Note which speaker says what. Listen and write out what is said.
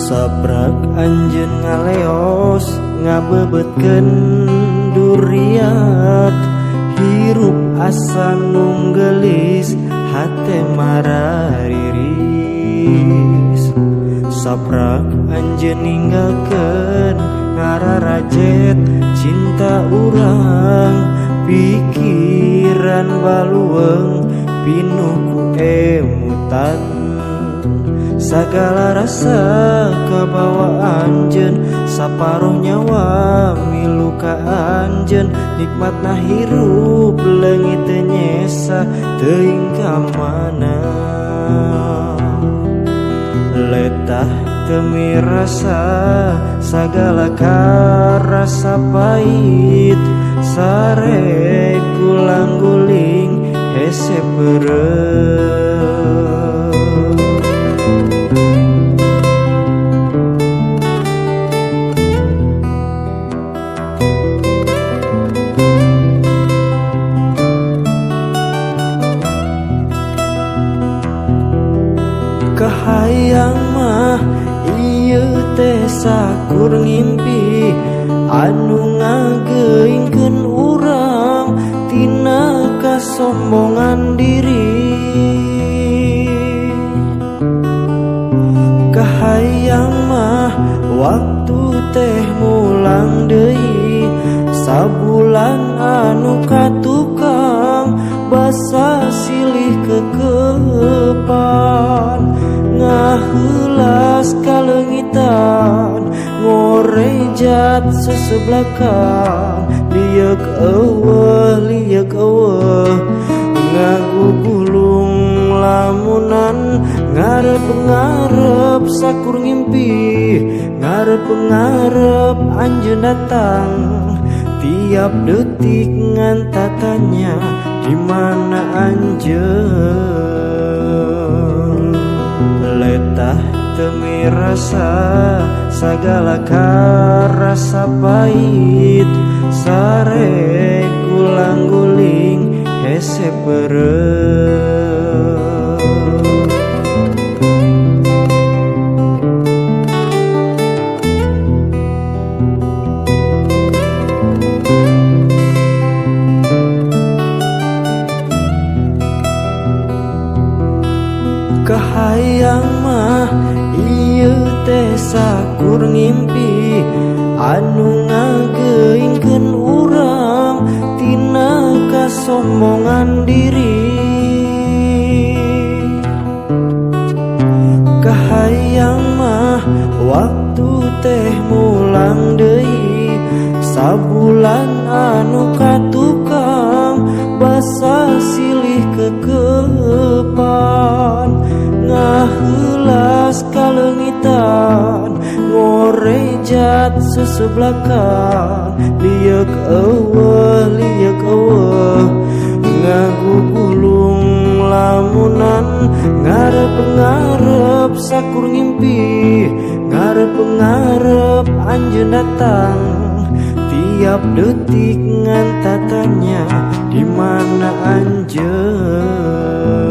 Speaker 1: Saprak anjeun ngaleos ngabebetkeun duriat, hirup asa nunggelis hate marariris. Saprak anjeun ninggalkeun ngararajet cinta urang, pikiran baluweung pinuh ku emutan. Sagala rasa kabawa anjeun, saparoh nyawa milu ka anjeun. Nikmatna hirup leungit teu nyesa teuing ka mana. Letah teu mirasa sagala karasa pahit, sare gulang guling hese peureum. Kahayang mah ieu teh sakur ngimpi anu ngageuingkeun urang tina kasombongan diri. Kahayang mah waktu teh mulang deui, sabulan anu katukang basa silih kekepan. Ngaheulas kaleungitan ngorejat seseblakan, lieuk eueuh lieuk eueuh ngagugulung lamunan. Ngarep-ngarep sakur ngimpi, ngarep-ngarep anjeun datang. Tiap detik ngan tatanya di mana anjeun. Letah teu mirasa sagala karasa pahit, sare gulang guling hese peureum. Kahayang mah ieu teh sakur ngimpi anu ngageuingkeun urang tina kasombongan diri. Kahayang mah waktu teh mulang deui, sabulan anu katukang basa silih kekepan. Ngaheulas kaleungitan ngorejat seseblakan, lieuk eueuh lieuk eueuh ngagugulung lamunan. Ngarep-ngarep sakur ngimpi, ngarep-ngarep anjeun datang. Tiap detik ngan tatanya di mana anjeun.